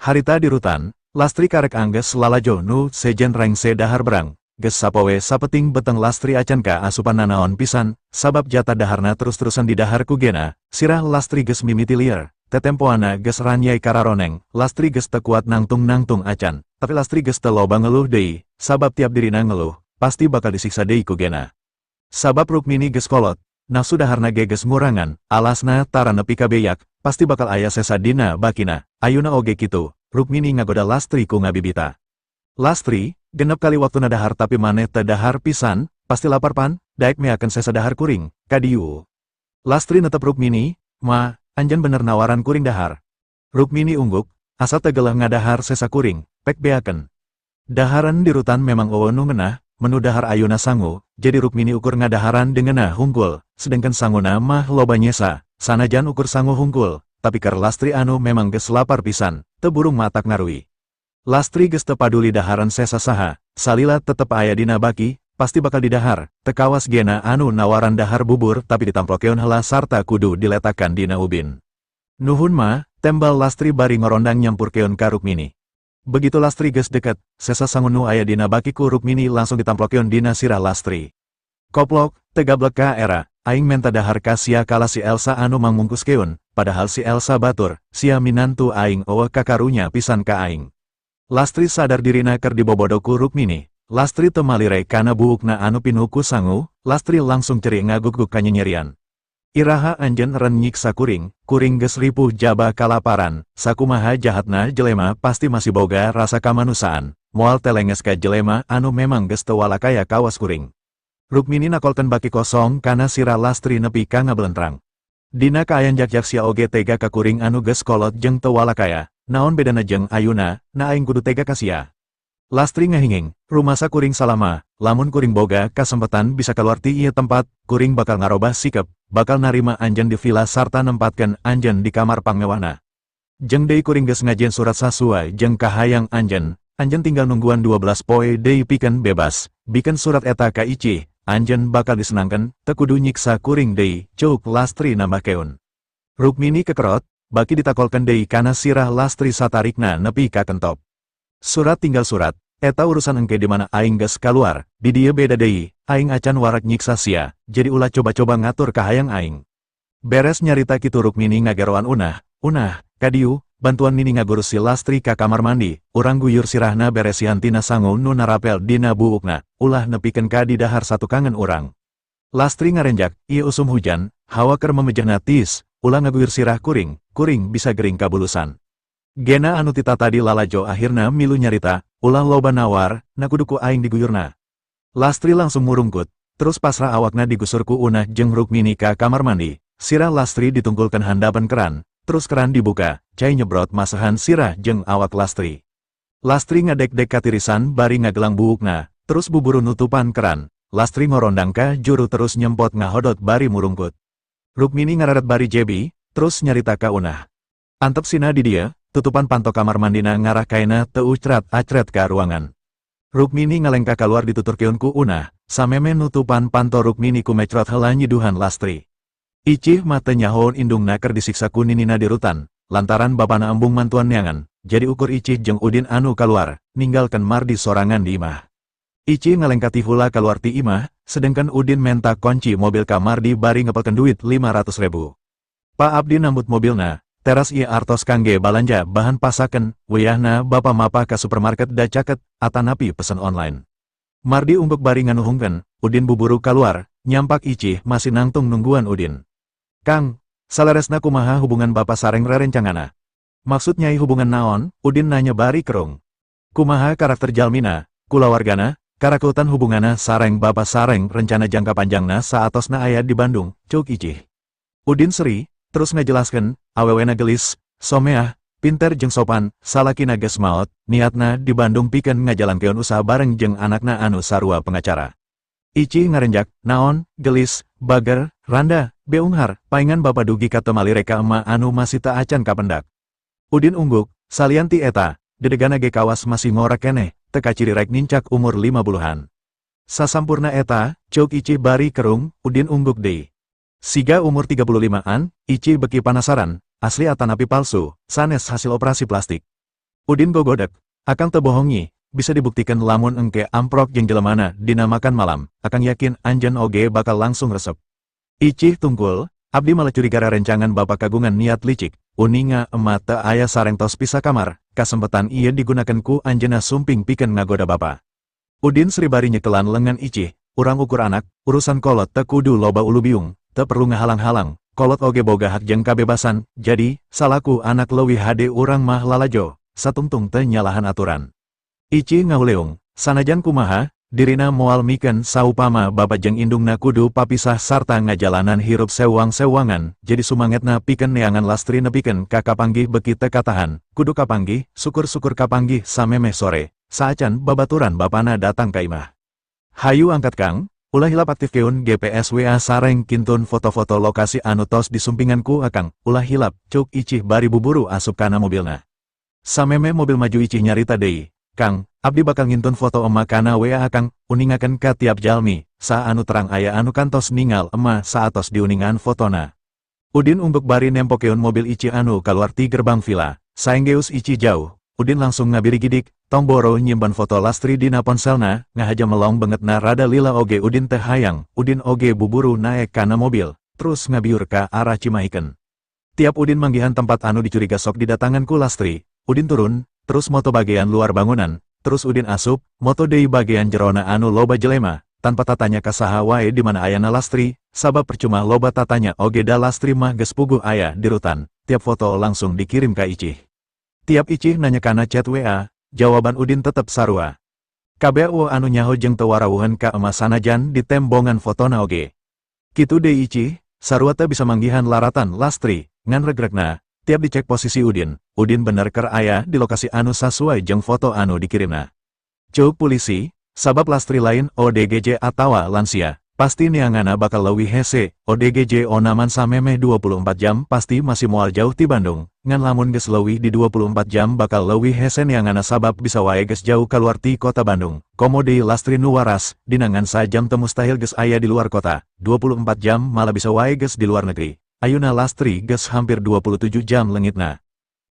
Harita di rutan, Lastri karek angges lalajo nu sejen rengse dahar berang. Geus sapoe sapeting beteng Lastri acan ka asupan nanaon pisan, sabab jatah daharna terus-terusan didahar ku Gena. Sirah Lastri geus mimiti liar, tetempoana geus ranyai kararoneng. Lastri geus teu kuat nangtung-nangtung acan, tapi Lastri geus teu loba ngeluh deui, sabab tiap dirina ngeluh, pasti bakal disiksa deui ku Gena. Sabab Rukmini geus kolot, nafsu daharna ge geus ngurangan, alasna tara nepi ka beyak, pasti bakal aya sesa dina bakina. Ayuna oge kitu, Rukmini ngagoda Lastri ku ngabibita. "Lastri, 6 kali waktu dahar tapi maneh teu dahar pisan, pasti lapar pan, daek meakeun sesa dahar kuring, kadieu." Lastri netep Rukmini, "Ma, anjeun bener nawaran kuring dahar?" Rukmini ungguk, "Asa teu geleh ngadahar sesa kuring, pek beakeun." Daharan di rutan memang euweuh nu ngeunah, menu dahar ayuna sangu, jadi Rukmini ukur ngadaharan dengenah hungkul, sedangkan sanguna mah loba nyesa. Sanajan ukur sangu hungkul, tapi keur Lastri anu memang geus lapar pisan, teu burung matak ngaruih. Lastri geus teu paduli daharan sesa saha, salila tetep aya dina baki, pasti bakal didahar. Teu kawas Gena anu nawaran dahar bubur, tapi ditamplokeun heula sarta kudu diletakan dina ubin. "Nuhun, Ma," tembal Lastri bari ngorondang nyampurkeun ka Rukmini. Begitu Lastri geus deket, sesa sangu nu aya dina baki ku Rukmini langsung ditamplokeun dina sirah Lastri. "Koplok, teu gablek ka era, aing menta dahar ka sia kalah si Elsa anu mangmungkuskeun, padahal si Elsa batur, sia minantu aing euweuh kakarunya pisan ka aing." Lastri sadar dirina keur dibobodo ku Rukmini. Lastri teu malire kana buukna anu pinuh ku sangu. Lastri langsung ceri ngaguguk kanyanyerian. "Iraha anjeun eren nyiksa kuring? Kuring geus ripuh jaba kalaparan. Sakumaha jahatna jelema pasti masih boga rasa kamanusiaan, moal telenges ka jelema anu memang geus teu walakaya kawas kuring." Rukmini nakolkeun baki kosong kana sirah Lastri nepi ka ngabelentrang. "Dina kaayaan jak-jak sia oge tega ka kuring anu geus kolot jeung teu walakaya, naon bedana jeung ayuna, na aing kudu tega ka sia?" Lastri ngahinging, "Rumasa kuring salama, lamun kuring boga kasempatan bisa keluar ti ieu tempat, kuring bakal ngarobah sikep, bakal narima anjeun di villa sarta nempatkeun anjeun di kamar pangmewahna. Jeung deui kuring geus ngajieun surat sasuai jeung kahayang anjeun, anjeun tinggal nungguan 12 poe deui pikeun bebas, bikeun surat eta ka Icih, anjeun bakal disenangkeun, teu kudu nyiksa kuring deui," ceuk Lastri nambahkeun. Rukmini kekerot, baki ditakolkeun deui kana sirah Lastri satarikna nepi ka kentop. "Surat tinggal surat, eta urusan engke di mana aing geus kaluar. Di dieu beda deui, aing acan warak nyiksa sia, jadi ulah coba-coba ngatur kahayang aing." Beres nyarita kitu Rukmini ngageroan Unah, "Unah, kadieu, bantuan Nini ngagurus si Lastri ka kamar mandi, urang guyur sirahna beresihan tina sangu nu narapel dina buukna, ulah nepikeun ka didahar satukangan urang." Lastri ngarenjak, "Ieu usum hujan, hawa keur memejehna tiis, ulah ngaguyur sirah kuring, kuring bisa gering kabulusan." Gena anu tita tadi lalajo akhirna milu nyarita, "Ulah loba nawar, na kudu ku aing diguyurna." Lastri langsung murungkut, terus pasrah awakna digusur ku Unah jeung Rukmini ka kamar mandi. Sirah Lastri ditungkulkeun handapan keran, terus keran dibuka, cai nyebrot masahan sirah jeung awak Lastri. Lastri ngadek-dek katirisan bari ngagelang buukna, terus buburu nutupan keran. Lastri ngorondang ka juru terus nyempot ngahodot bari murungkut. Rukmini ngararet bari jebi, terus nyarita ka Unah. "Antep sina di dieu, tutupan panto kamar mandina ngarah kaina teu ucrat acret ka ruangan." Rukmini ngalengkah keluar dituturkeun ku Unah, sameme nutupan panto Rukmini ku mecrot heula nyiduhan Lastri. Icih mah teu nyahoeun indungna keur disiksa ku ninina di rutan, lantaran bapana embung mantuan neangan, jadi ukur Icih jeung Udin anu kaluar, ninggalkeun Mardi sorangan di imah. Icih ngalengkah ti hula kaluar ti imah, sedangkan Udin menta kunci mobil ka Mardi bari ngepelkeun duit 500 ribu. "Pa, abdi nambut mobilna, teras ieu artos kangge balanja bahan pasaken, wayahna Bapa mapah ka supermarket da caket, atanapi pesen online." Mardi ungkuk bari nganuhungkeun. Udin buburu kaluar, nyampak Icih masih nangtung nungguan Udin. "Kang, saleresna kumaha hubungan Bapak sareng rerencanganna?" "Maksud Nyai hubungan naon?" Udin nanya bari kerung. "Kumaha karakter jalmina, kulawargana, karakeutan hubunganna sareng Bapak sareng rencana jangka panjangna saatosna aya di Bandung," ceuk Icih. Udin seri, terus ngajelaskeun, awewena gelis, someah, pinter jeung sopan, salakina geus maot, niatna di Bandung pikeun ngajalankeun usaha bareng jeung anakna anu sarua pengacara. Icih ngarenjak, "Naon, gelis, bager, randa, beunghar, paingan Bapak dugi ka teu malire ka emak anu masih teu acan kapendak." Udin ungguk, "Salian ti eta, dedegana ge kawas masih ngora keneh, teu kaciri rek nincak umur 50-an." "Sasampurna eta," ceuk Icih bari kerung. Udin ungguk deui. "Siga umur 35-an." Icih beki panasaran, "Asli atanapi palsu, sanes hasil operasi plastik?" Udin gogodek, akang teu bohong Nyi, bisa dibuktikan lamun engke amprok jeung jelemana dina makan malam, akang yakin anjeun oge bakal langsung resep. Icih tungkul, abdi malah curiga rencangan bapak kagungan niat licik, uninga emak teu aya sareng tos pisah kamar, kasempetan ieu digunakan ku anjeunna sumping pikeun ngagoda bapak. Udin seri bari nyekelan lengan Icih, urang ukur anak, urusan kolot teu kudu loba ulubiung, teu perlu ngahalang-halang, kolot oge boga hak jeung kabebasan, jadi, salaku anak leuwih hade urang mah lalajo, satungtung teu nyalahan aturan. Icih ngahuleung, sanajan kumaha, dirina moal mikeun saupama bapa jeung indungna kudu papisah sarta ngajalanan hirup sewang-sewangan, jadi sumangetna pikeun neangan Lastri nepikeun ka kapanggih beuki teu katahan, kudu kapanggih, syukur-syukur kapanggih samemeh sore, saacan babaturan bapana datang ka imah. Hayu angkat Kang, ulah hilap aktifkeun GPS WA sareng kintun foto-foto lokasi anu tos disumpingan ku akang, ulah hilap, cuk Icih bari buburu asup kana mobilna. Samemeh mobil maju Icih nyarita deui, Kang, abdi bakal ngintun foto emak kana WA akang, uningakeun ka tiap jalmi, saha anu terang aya anu kantos ningal emak saatos diuningan fotona. Udin unggeuk bari nempokeun mobil Icih anu kaluar ti gerbang villa, saenggeus Icih jauh, Udin langsung ngabirigidik, tong boro nyimpen foto Lastri dina ponselna, ngahaja melong bengetna rada lila oge Udin teh hayang, Udin oge buburu naek kana mobil, terus ngabiur ka arah Cimahiken. Tiap Udin manggihan tempat anu dicuriga sok didatangan ku Lastri, Udin turun, terus moto bagian luar bangunan, terus Udin asup, moto deui bagian jerona anu loba jelema, tanpa tatanya ka saha wae di mana ayana Lastri, sabab percuma loba tatanya oge da Lastri mah geus puguh aya di rutan, tiap foto langsung dikirim ka Icih. Tiap Icih nanya kana chat WA, jawaban Udin tetep sarua. Kabeh euweuh anu nyaho jeung teu warawuheun ka emak sanajan ditembongan fotona oge. Kitu deui Icih, sarua teu bisa manggihan laratan Lastri, ngan regregna, tiap dicek posisi Udin, Udin bener keur aya di lokasi anu sasuai jeung foto anu dikirimna. Ceuk pulisi, sabab Lastri lain ODGJ atawa lansia, pasti neangana bakal leuwih hese, ODGJ onaman samemeh 24 jam pasti masih moal jauh ti Bandung, ngan lamun geus leuwih di 24 jam bakal leuwih hese neangana sabab bisa wae geus jauh kaluar ti kota Bandung, komo deui Lastri nu waras, dina ngan sajam teu mustahil geus aya di luar kota, 24 jam malah bisa wae geus di luar negeri, ayuna Lastri geus hampir 27 jam leungitna.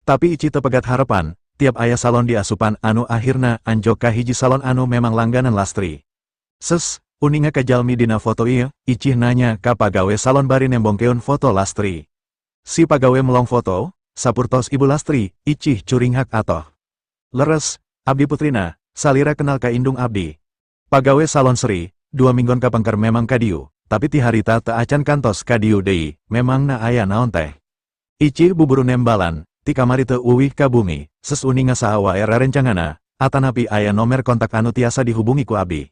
Tapi Icih teu pegat harapan, tiap aya salon di asupan anu akhirna anjog ka hiji salon anu memang langganan Lastri. Ses, uninga ka jalmi dina foto ieu, Icih nanya ka pagawe salon bari nembongkeun foto Lastri. Si pagawe melong foto, sapurtos ibu Lastri, Icih curinghak atoh. Leres, abdi putrina, salira kenal ka indung abdi. Pagawe salon seri, 2 minggon kapengker memang kadieu, tapi ti harita teu acan kantos kadieu deui, memangna aya naon teh? Icih buburu nembalan, ti kamari teu uwih ka bumi, ses uninga saha wae rerencanganna, atanapi aya nomer kontak anu tiasa dihubungi ku abdi.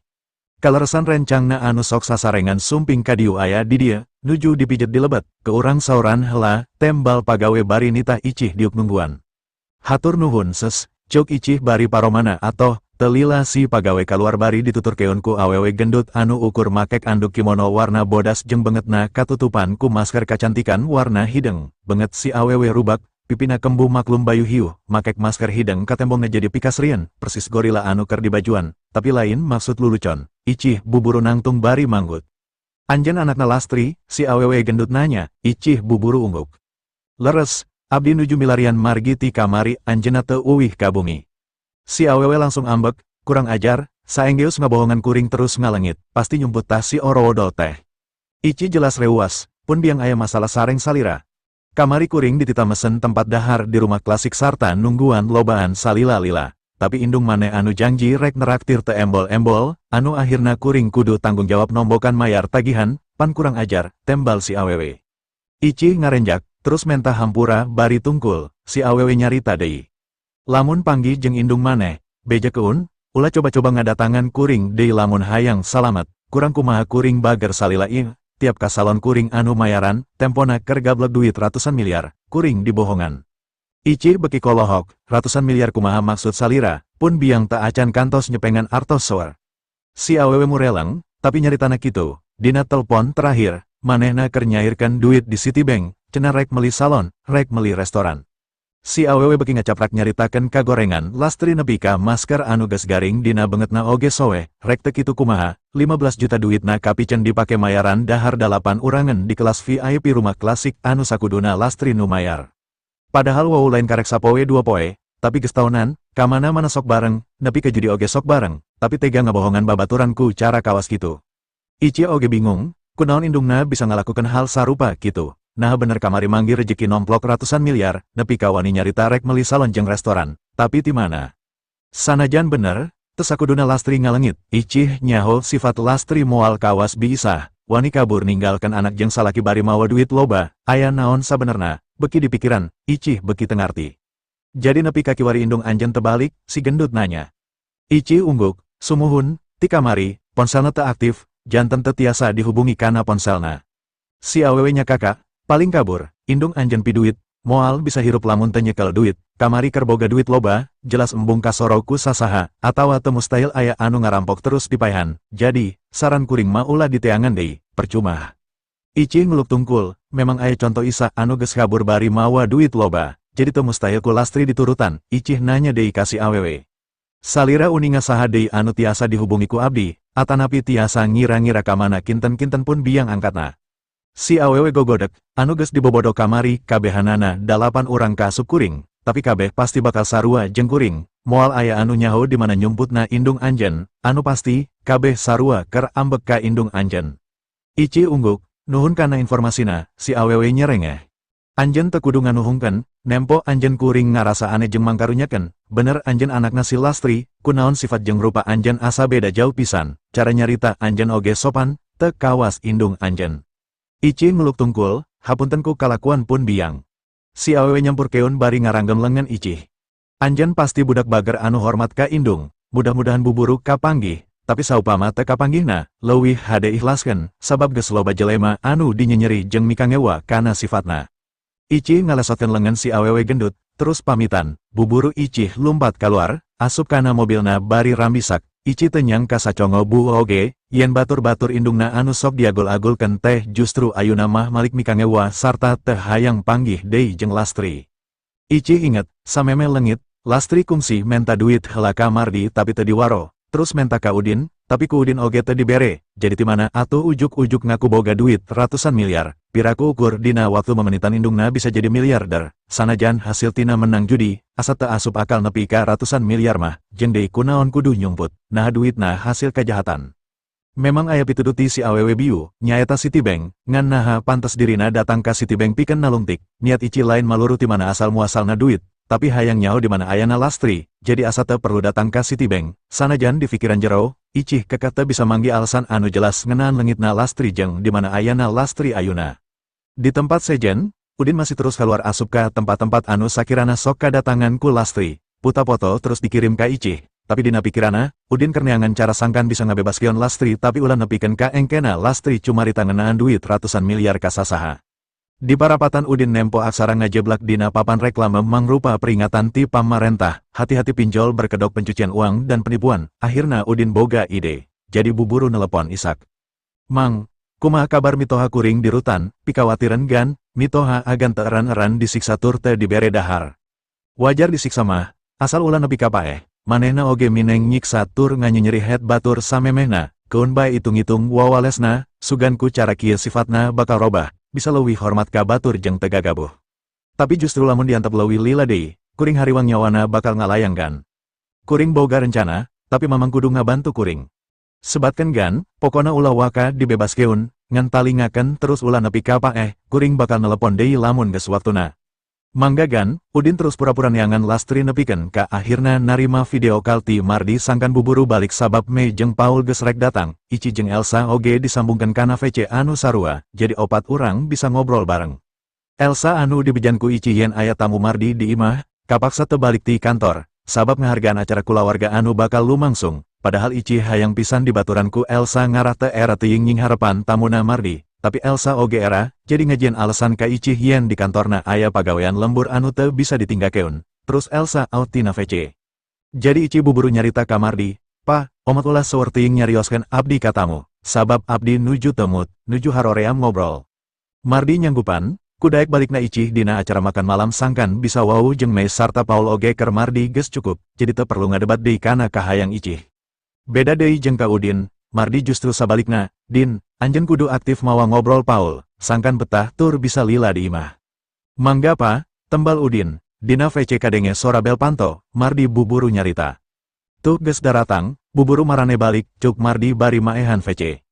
Kaleresan rencangna anu sok sasarengan sumping kadieu aya di dieu, nuju dipijet di lebet, ke urang sauran heula, tembal pagawe bari nitah Icih diuk nungguan. Hatur nuhun ses, cuk Icih bari paromana atoh, teu lila si pagawe kaluar bari dituturkeun ku awewe gendut anu ukur makek anduk kimono warna bodas jeung bengetna katutupan ku masker kacantikan warna hideung, benget si awewe rubak, pipina kembu maklum bayu hiuh, makek masker hideung katembongna jadi pikasrieun, persis gorila anu keur dibajuan, tapi lain maksud lulucon, Icih buburu nangtung bari manggut. Anjeun anakna Lastri, si awewe gendut nanya, Icih buburu ungguk. Leres, abdi nuju milarian margi ti kamari anjeunna teu uwih ka bumi. Si awewe langsung ambek, kurang ajar, saenggeus ngabohongan kuring terus ngalengit, pasti nyumput tah si orowodol teh. Icih jelas reuwas, pun biang aya masalah sareng salira. Kamari kuring dititah mesen tempat dahar di rumah klasik sarta nungguan lobaan salila-lila. Tapi indung maneh anu janji rek neraktir teu embol-embol, anu akhirna kuring kudu tanggung jawab nombokan mayar tagihan, pan kurang ajar, tembal si awewe. Icih ngarenjak, terus mentah hampura bari tungkul, si awewe nyarita deui. Lamun panggih jeung indung maneh, bejakeun, ulah coba-coba ngadatangan kuring deui lamun hayang salamet, kurang kumaha kuring bager salila ieu, tiap ka salon kuring anu mayaran, tempona keur gablek duit ratusan miliar, kuring dibohongan. Icih beki kolohok, ratusan miliar kumaha maksud salira, pun biang teu acan kantos nyepengan artos soer. Si awewe mureleng, tapi nyaritana kitu, dina telpon terakhir, manehna keur nyairkeun duit di Citibank, cenah rek meli salon, rek meli restoran. Si awewe beki ngacaprak nyaritakeun kagorengan Lastri nepi ka masker anu geus garing dina bengetna oge soeh, rek teu kitu kumaha, 15 juta duitna kapicen dipake mayaran dahar dalapan urangan di kelas VIP rumah klasik anu sakuduna Lastri nu mayar. Padahal wau lain karek sapoe dua poe, Tapi geus tahunan, kamana mana sok bareng, nepi ke judi oge sok bareng, tapi tega ngabohongan babaturan ku cara kawas kitu. Ici oge bingung, kunaon indungna bisa ngalakukan hal sarupa kitu. Nah, bener kamari manggih rejeki nomplok ratusan miliar, nepi ka wani nyarita rek meli salon jeung restoran, tapi ti mana? Sanajan bener, teu sakuduna Lastri ngalengit. Icih nyaho sifat Lastri moal kawas Bi Isah, wani kabur ninggalkan anak jeung salaki bari mawa duit loba, aya naon sabenerna? Beki dipikiran, Icih beki teu ngarti. "Jadi nepi ka kiwari indung anjeun teu balik?" si gendut nanya. Icih ungguk, "Sumuhun, ti kamari, ponselna teu aktif, janten teu tiasa dihubungi kana ponselna." Si awewe nyakakak, "Paling kabur, indung anjeun piduit, moal bisa hirup lamun teu nyekel duit, kamari keur boga duit loba, jelas embung kasoro ku sasaha, atawa teu mustahil aya anu ngarampok terus dipaehan, jadi, saran kuring mah ulah diteangan deui, percuma." Icih nguluk tungkul, "Memang aya conto Isa anu geus kabur bari mawa duit loba, jadi teu mustahil ku Lastri diturutan." Icih nanya deui ka si awewe. "Salira uninga saha deui anu tiasa dihubungi ku abdi, atanapi tiasa ngira-ngira kamana kinten-kinten pun biang angkatna?" Si awewe gogodek, "Anu geus dibobodo kamari, kabehanana dalapan urang kaasup kuring, tapi kabeh pasti bakal sarua jeung kuring, moal aya anu nyaho di mana nyumputna indung anjeun, anu pasti, kabeh sarua keur ambek ka indung anjeun." Ici ungguk, "Nuhun kana informasina." Si awewe nyerengeh. "Anjeun teu kudu nganuhunkeun, nempo anjeun kuring ngarasa aneh jeung mangkarunyakeun, bener anjeun anakna si Lastri, kunaon sifat jeung rupa anjeun asa beda jauh pisan, cara nyarita anjeun oge sopan, teu kawas indung anjeun." Ici nguluk tungkul, "Hapunten ku kalakuan pun biang." Si awewe nyampurkeun bari ngaranggem lengan Icih. "Anjeun pasti budak bager anu hormat ka indung, mudah-mudahan buburu kapanggih, tapi saupama teu kapanggihna, leuwih hade ikhlaskeun, sabab geus loba jelema anu dinyenyeri jeung mikangewa kana sifatna." Icih ngalesotkeun lengan si awewe gendut, terus pamitan. Buburu Icih lumpat keluar, asup kana mobilna bari rambisak. Icih teu nyangka sacongo buuk oge, yen batur-batur indungna anu sok diagul-agulkeun teh justru ayuna mah malik mikangewa sarta teu hayang panggih deui jeung Lastri. Icih inget, sameme leungit, Lastri kungsi menta duit heula ka Mardi tapi teu diwaro, terus menta ka Udin, tapi ku Udin oge teu dibere, jadi ti mana atuh ujuk-ujuk ngaku boga duit ratusan miliar? Piraku ukur dina waktu memenitan indungna bisa jadi miliarder, sanajan hasil tina menang judi, asa teu asup akal nepi ka ratusan miliar mah, jeung deui kunaon kudu nyumput, nah duitna hasil kejahatan? Memang aya pituduh ti si awewe biu, nyaeta Citibank, ngan naha pantes dirina datang ka Citibank pikeun nalungtik? Niat Ici lain maluru ti mana asal muasalna duit, tapi hayang nyaho di mana ayana Lastri, jadi asa teu perlu datang ka Citibank. Sanajan di pikiran jero, Icih kekeh teu bisa manggih alasan anu jelas ngeunaan leungitna Lastri jeung di mana ayana Lastri ayuna. Di tempat sejen, Udin masih terus keluar asup ka tempat-tempat anu sakirana sok kadatangan ku Lastri, puta foto terus dikirim ka Icih, tapi dina pikirana, Udin keur neangan cara sangkan bisa ngabebaskeun Lastri tapi ulah nepikeun ka engkena Lastri cumarita ngeunaan duit ratusan miliar ka sasaha. Di parapatan Udin nempo aksara ngajeblak dina papan reklame mangrupa peringatan ti pamarentah, hati-hati pinjol berkedok pencucian uang dan penipuan. Akhirna Udin boga ide, jadi buburu nelepon Isak. "Mang, kumaha kabar mitoha kuring di rutan? Pikawatireun gan, mitoha agan teu eran-eran disiksa tur teu dibere dahar." "Wajar disiksa mah, asal ulah nepi ka paeh, manehna oge mineng nyiksa tur nganyenyeri head batur samemehna, keun bae itung-itung wawalesna, sugan ku cara kieu sifatna bakal robah, bisa leuwih hormat ka batur jeung teu gagabuh. Tapi justru lamun diantep leuwih lila deui, kuring hariwang nyawana bakal ngalayang gan. Kuring boga rencana, tapi Mamang kudu ngabantu kuring." "Sebatkeun gan, pokona ulah waka dibebaskeun, ngan talingakeun terus ulah nepi ka paeh, kuring bakal nelepon deui lamun geus waktuna." "Mangga gan." Udin terus pura-pura neangan Lastri nepikeun ka akhirna narima video call ti Mardi sangkan buburu balik sabab Mei jeung Paul geus rek datang. Ici jeung Elsa oge disambungkeun kana VC anu sarua, jadi opat urang bisa ngobrol bareng. Elsa anu dibejan ku Ici yen aya tamu Mardi di imah, kapaksa teu balik ti kantor, sabab ngahargaan acara kulawarga anu bakal lumangsung, padahal Ici hayang pisan dibaturan ku Elsa ngarah teu era teuing nyingharepan tamuna Mardi, tapi Elsa oge era, jadi ngajieun alasan ka Icih yen di kantorna aya pagawean lembur anu teu bisa ditinggakeun, terus Elsa out tina VC. Jadi Ici buburu nyarita ka Mardi, "Pa, omat ulah seueur teuing nyarioskeun abdi ka tamu, sabab abdi nuju teu mood, nuju haroream ngobrol." Mardi nyanggupan, ku daek balikna Icih dina acara makan malam sangkan bisa wawuh jeung Mei sarta Paul oge keur Mardi geus cukup, jadi teu perlu ngadebat deui kana kahayang Icih. Beda deui jeung ka Udin, Mardi justru sabalikna, "Din, anjeun kudu aktif mawa ngobrol Paul, sangkan betah tur bisa lila di imah." "Mangga Pa," tembal Udin. Dina VC kadenge sora bel panto, Mardi buburu nyarita. Tuh geus daratang, buburu marane balik, cuk Mardi bari maehan VC.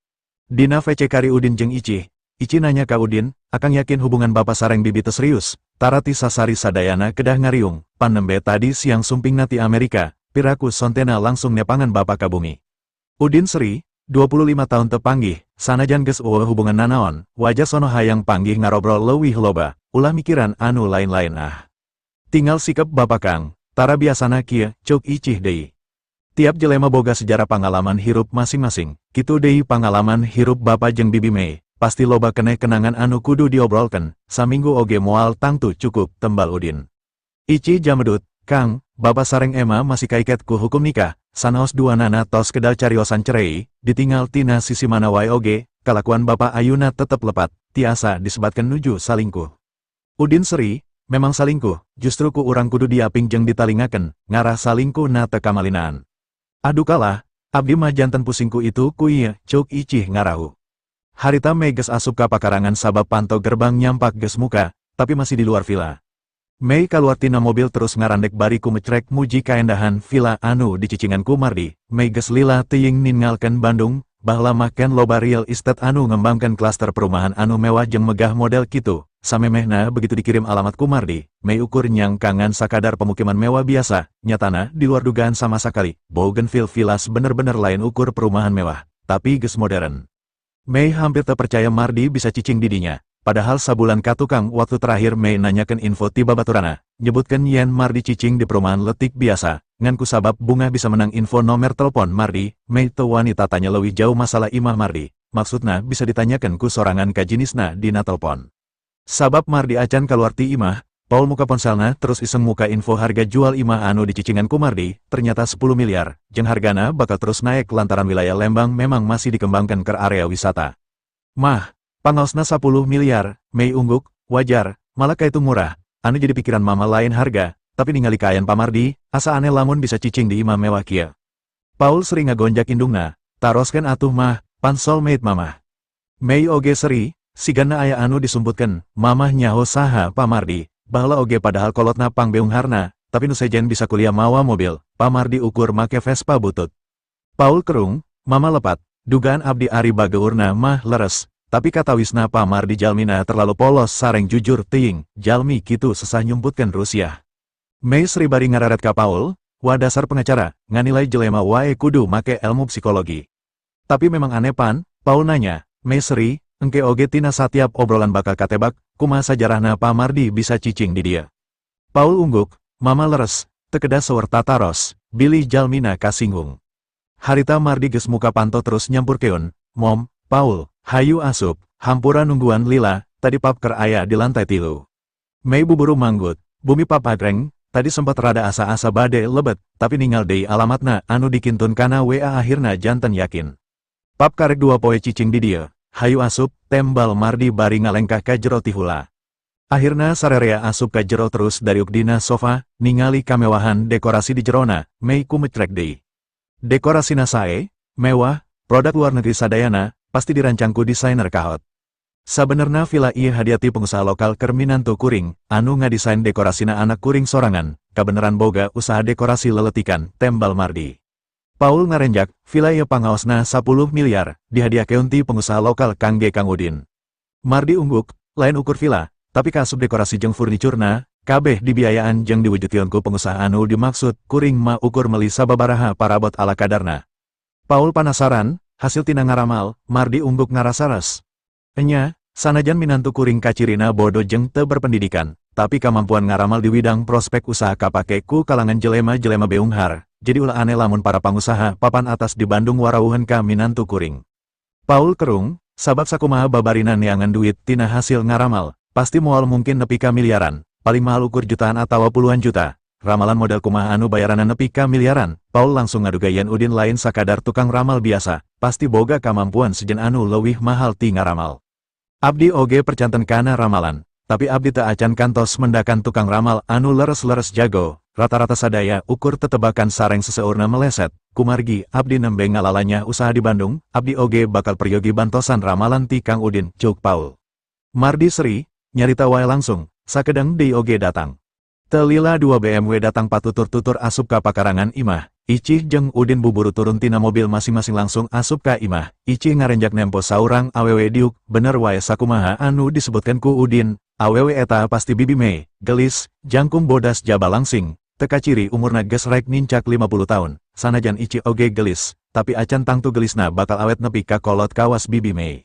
Dina VC kari Udin jeung Icih, Icih nanya ka Udin, "Akang yakin hubungan bapak sareng bibi teu serius?" Tarati sasari sadayana kedah ngariung, pan nembe tadi siang sumpingna ti Amerika, piraku sontena langsung nepangan bapak ka bumi. Udin seri, 25 tahun teu panggih, sanajan geus euweuh hubungan nanaon, wajar sono hayang panggih ngarobrol leuwih loba, ulah mikiran anu lain-lain ah. Tinggal sikep bapak kang, tara biasana kieu, cuk Icih deui. Tiap jelema boga sejarah pangalaman hirup masing-masing, kitu deui pangalaman hirup bapak jeung bibi Mei, pasti loba keneh kenangan anu kudu diobrolkeun, saminggu oge moal tangtu cukup, tembal Udin. Icih jamedut, "Kang, bapak sareng Emma masih kaiket ku hukum nikah, sanaos duanana tos kedal cariosan cerei, ditinggal tina sisi mana wae oge, kalakuan bapak ayuna tetep lepat, tiasa disebatkeun nuju salingkuh." Udin seri, "Memang salingkuh, justru ku urang kudu diaping jeung ditalingakeun, ngarah salingkuh na teu kamalinaan." "Aduh kalah, abdi mah janten pusing ku itu ku ieu," cuk Icih ngarahu. Harita Mei geus asup ka pakarangan sabab panto gerbang nyampak geus muka, tapi masih di luar villa. Mei kaluar tina mobil terus ngarandek bari kumecrek muji kaendahan villa anu dicicingan ku Mardi. Mei geus lila teuing ninggalkeun Bandung, baheula mah ken loba real estate anu ngembangkeun klaster perumahan anu mewah jeung megah model kitu. Samemehna begitu dikirim alamat ku Mardi, Mei ukur nyangka ngan sakadar pemukiman mewah biasa, nyatana di luar dugaan sama sakali. Bougainville Villas bener-bener lain ukur perumahan mewah, tapi geus modern. Mei hampir tak percaya Mardi bisa cicing di dinya. Padahal sabulan katukang waktu terakhir Mei nanyakan info ti babaturana, nyebutkan yen Mardi cicing di perumahan letik biasa, ngan kusabab bungah bisa menang info nomor telepon Mardi, Mei teu wani tatanya leuwih jauh masalah imah Mardi, maksudna bisa ditanyakan ku sorangan ka jinisna dina telepon. Sabab Mardi acan kaluar ti imah, Paul muka ponselna terus iseng muka info harga jual imah anu dicicingan ku Mardi, ternyata 10 miliar, jeung hargana bakal terus naik lantaran wilayah Lembang memang masih dikembangkan ke area wisata. "Mah, pangaosna 10 miliar," Mei ungguk, "wajar, malah itu murah, anu jadi pikiran mama lain harga, tapi ningali kaayaan Pamardi, asa aneh lamun bisa cicing di imah mewah kieu." Paul sering ngagonjak indungna, "Taroskeun atuh mah, pan soulmate mamah." Mei oge seri, sigana aya anu disumputkeun, "Mamah nyaho saha Pamardi, baheula oge padahal kolotna pangbeungharna, tapi nu sejen bisa kuliah mawa mobil, Pamardi ukur make Vespa butut." Paul kerung, "Mama lepat, dugaan abdi ari bageurna mah leres, tapi katawisna Pamardi jalmina terlalu polos sareng jujur teuing, jalmi kitu sesah nyumputkeun Rusiah." Mei seri bari ngararet ka Paul, "Wah, dasar pengacara, nganilai jelema wae kudu make ilmu psikologi." "Tapi memang aneh pan?" Paul nanya. Mei seri, "Engke oge tina satiap obrolan bakal katebak, kumaha sajarahna Pamardi bisa cicing di dieu." Paul ungguk, "Mama leres, teu kedah seueur tataros, bilih jalmina kasinggung." Harita Mardi geus muka panto terus nyampurkeun, "Mom, Paul, hayu asup, hampura nungguan lila, tadi pap keur aya di lantai 3." Mei buburu manggut, "Bumi pap agreng, tadi sempat rada asa-asa bade lebet, tapi ningal deui alamatna anu dikintun kana WA akhirna janten yakin. Pap karek 2 poe cicing di dieu." "Hayu asup," tembal Mardi bari ngalengkah ka jero tihula. Akhirna sarerea asup ka jero terus dariuk dina sofa, ningali kamewahan dekorasi di jerona, Mei kumecrek deui. Dekorasina sae, mewah, produk luar negeri sadayana, pasti dirancang ku desainer kahot. Sabenerna villa ieu hadiah ti pengusaha lokal keur minantu kuring, anu ngadesain dekorasina anak kuring sorangan, kabeneran boga usaha dekorasi leletikan, tembal Mardi. Paul ngarenjak, "Villa ieu pangaosna 10 miliar, dihadiahkeun ti pengusaha lokal kangge Kang Udin." Mardi ungguk, "Lain ukur villa, tapi kaasup dekorasi jeung furniturna, kabeh dibiayaan jeung diwujudkeun ku pengusaha anu dimaksud, kuring mah ukur meuli sababaraha parabot ala kadarna." Paul panasaran, "Hasil tina ngaramal?" Mardi ungguk ngarasares. "Enya, sanajan minantu kuring kacirina bodoh jeung teu berpendidikan, tapi kemampuan ngaramal di widang prospek usaha kapake ku kalangan jelema-jelema beunghar, jadi ulah aneh lamun para pangusaha papan atas di Bandung warawuhan ka minantu kuring." Paul kerung, sabab sakumaha babarina neangan duit tina hasil ngaramal, pasti moal mungkin nepi ka miliaran, paling mahal ukur jutaan atau puluhan juta. Ramalan model kumaha anu bayarana nepi ka miliaran? Paul langsung ngaduga yen Udin lain sakadar tukang ramal biasa, pasti boga kamampuan sejen anu leuwih mahal ti ngaramal. "Abdi oge percanten kana ramalan, tapi abdi teu acan kantos mendakan tukang ramal anu leres-leres jago, rata-rata sadaya ukur tetebakan sareng seseurna meleset. Kumargi abdi nembe ngalalanya usaha di Bandung, abdi oge bakal peryogi bantosan ramalan ti Kang Udin," cuk Paul. Mardi seri, "Nyarita wae langsung, sakedeng deui oge datang." Teu lila dua BMW datang patutur-tutur asup ka pakarangan imah. Icih jeung Udin buburu turun tina mobil masing-masing langsung asup ka imah. Icih ngarenjak nempo saurang awewe diuk, bener wae sakumaha anu disebutkan ku Udin, awewe eta pasti Bibi Mei, gelis, jangkung bodas jaba langsing, teu kaciri umurna geus rek nincak 50 tahun, sanajan Icih oge gelis, tapi acan tangtu gelisna bakal awet nepi ka kolot kawas Bibi Mei.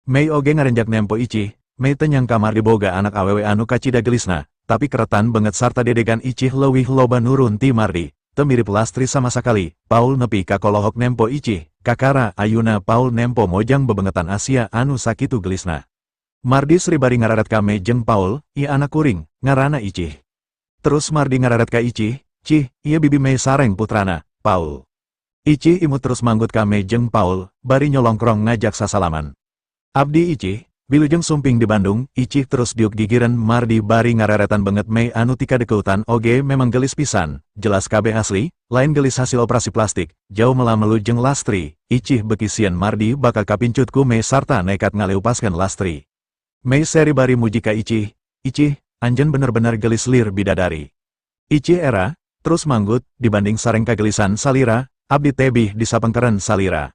Mei oge ngarenjak nempo Icih. Mei teu nyangka Mardi boga anak awewe anu kacida gelisna, tapi keretan banget sarta dedegan Icih leuwih loba nurun ti Mardi. Teu mirip Lastri sama sakali. Paul nepi ka kolohok nempo Icih, kakara ayuna Paul nempo mojang bebengetan Asia anu sakitu gelisna. Mardi seri bari ngararet ka Mei jeung Paul, "Ieu anak kuring, ngarana Icih." Terus Mardi ngararet ka Icih, "Cih, ieu Bibi Mei sareng putrana, Paul." Icih imut terus manggut ka Mei jeung Paul, bari nyolongkrong ngajak sasalaman. "Abdi Icih, wilujeng sumping di Bandung." Icih terus diuk gigireun Mardi bari ngareretan banget Mei anu tikadekeutan oge memang gelis pisan, jelas kabeh asli, lain gelis hasil operasi plastik, jauh melamelu jeung Lastri. Icih beki sieun Mardi bakal kapincut ku Mei sarta nekat ngaleupaskeun Lastri. Mei seri bari muji ka Icih, "Icih, anjeun bener-bener gelis lir bidadari." Icih era, terus manggut, "Dibanding sareng kagelisan salira, abdi tebih disapengkeren salira."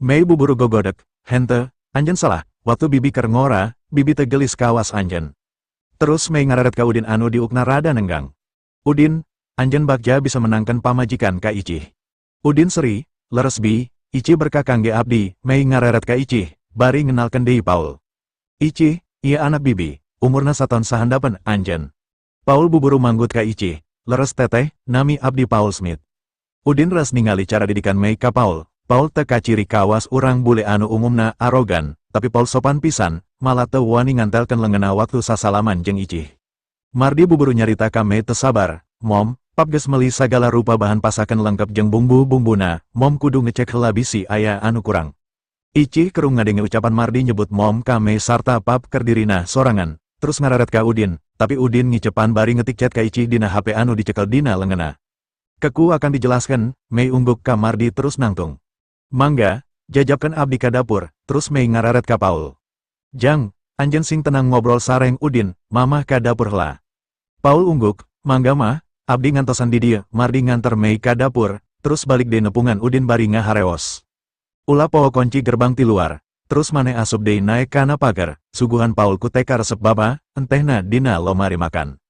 Mei buburu gogodek, "Hente, anjeun salah, waktu Bibi keur ngora, Bibi teu gelis kawas anjeun." Terus Mei ngararet ka Udin anu diukna rada nenggang. "Udin, anjeun bagja bisa menangkan pamajikan ka Icih." Udin seri, "Leres, Bi, Icih berkah kangge abdi." Mei ngareret ka Icih, bari ngenalkeun deui Paul. "Icih, ieu anak Bibi, umurna saton sahandapeun anjeun." Paul buburu manggut ka Icih, "Leres, Teteh, nami abdi Paul Smith." Udin ras ningali cara didikan Mei ka Paul. Paul teu kaciri kawas urang bule anu umumna arogan, tapi Paul sopan pisan, malah teu wani ngantelkeun leungeunna waktu sasalaman jeung Icih. Mardi buburu nyarita ka Mei teu sabar, "Mom, Pap geus meuli sagala rupa bahan pasakan lengkap jeung bumbu-bumbuna, Mom kudu ngecek heula bisi aya anu kurang." Icih kerung ngadenge ucapan Mardi nyebut Mom ka Mei sarta Pap keur dirina sorangan, terus ngararet ka Udin, tapi Udin ngicepan bari ngetik chat ka Icih dina HP anu dicekel dina leungeunna. "Ke ku akang dijelaskan." Mei ungguk ka Mardi terus nangtung. "Mangga, jajabkan abdi ka dapur." Terus Mei ngararet ka Paul. "Jang, anjeun sing tenang ngobrol sareng Udin, Mamah ka dapur hela." Paul ungguk, "Mangga, Mah, abdi ngantosan di dieu." Mardi nganter Mei ka dapur, terus balik deui nepungan Udin bari ngahareos. "Ulah poho kunci gerbang ti luar, terus maneh asup deui naek kana pagar, suguhan Paul ku teh karesep Bapa, entehna dina lomari makan."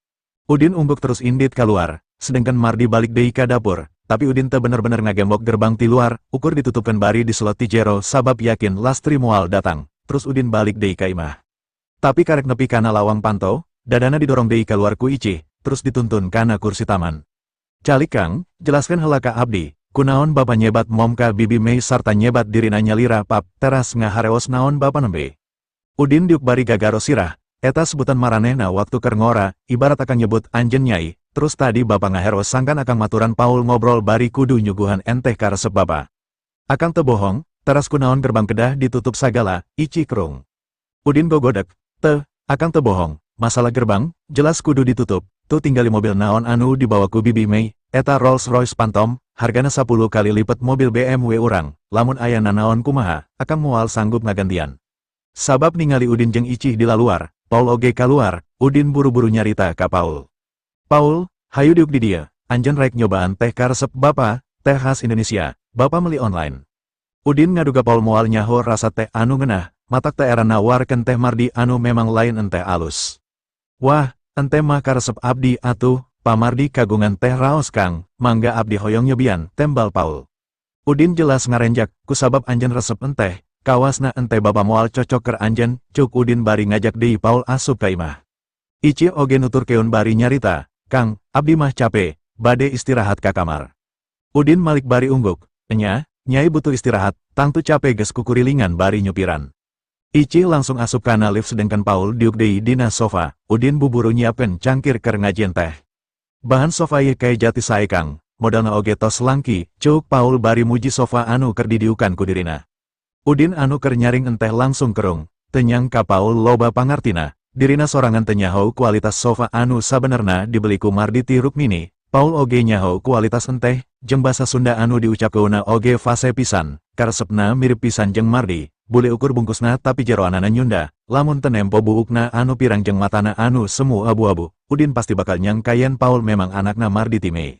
Udin ungguk terus indit keluar, sedangkan Mardi balik deui ka dapur, tapi Udin teu bener-bener ngagembok gerbang ti luar, ukur ditutupkan bari diselot ti jero sabab yakin Lastri moal datang, terus Udin balik deui ka imah. Tapi karek nepi kana lawang panto, dadana didorong deui keluar ku Icih, terus dituntun kana kursi taman. "Calik, Kang, jelaskan heula ka abdi, kunaon Bapa nyebat Mom ka Bibi Mei sarta nyebat dirina nyalira Pap, teras ngahareos naon Bapa nembe?" Udin diuk bari gagaro sirah, "Eta sebutan maranehna waktu keur ngora, ibarat akang nyebut anjeun nyai, terus tadi Bapa ngaheros sangkan akang maturan Paul ngobrol bari kudu nyuguhan enteh karesep Bapa. Akang teu bohong, teras kunaon gerbang kedah ditutup sagala?" Icih kerung. Udin gogodek, "Teu, akang teu bohong, masalah gerbang, jelas kudu ditutup, tuh tinggali mobil naon anu dibawa ku Bibi Mei, eta Rolls Royce Phantom, hargana 10 kali lipat mobil BMW urang, lamun aya nanaon kumaha, akang moal sanggup ngagantian." Sabab ningali Udin jeung Icih di laluar, Paul oge kaluar, Udin buru-buru nyarita ka Paul. "Paul, hayu diuk di dieu, anjeun rek nyobaan teh karesep Bapa, teh khas Indonesia, Bapa meli online." Udin ngaduga Paul moal nyaho rasa teh anu ngeunah, matak teu era nawarkeun teh Mardi anu memang lain enteh alus. "Wah, enteh mah karesep abdi atuh, Pa Mardi kagungan teh raos Kang, mangga abdi hoyong nyobian," tembal Paul. Udin jelas ngarenjak, "Kusabab anjeun resep enteh, kawasna enteh Bapa moal cocok keur anjeun," cuk Udin bari ngajak deui Paul asup ka imah. Icih oge nuturkeun bari nyarita, "Kang, abdi mah cape, bade istirahat ka kamar." Udin malik bari ungguk, "Enya, Nyai butuh istirahat, tangtu cape geus kukurilingan bari nyupiran." Icih langsung asup kana lift sedangkan Paul diuk deui dina sofa. Udin buburu nyiapkeun cangkir keur ngajieun teh. "Bahan sofa ieu kae jati sae, Kang, modalna oge tos langki," cuk Paul bari muji sofa anu keur didiukan ku dirina. Udin anu keur nyaring enteh langsung kerung, teu nyangka Paul loba pangartina, dirina sorangan teu nyaho kualitas sofa anu sabenerna dibeli ku Mardi ti Rukmini, Paul oge nyaho kualitas enteh, jeung basa Sunda anu diucapkeunna oge fase pisan, karesepna mirip pisan jeung Mardi. Bule ukur bungkusna tapi jeroanana nyunda, lamun teu nempo buukna anu pirang jeung matana anu semu abu-abu, Udin pasti bakal nyangka yen Paul memang anakna Mardi ti Mei.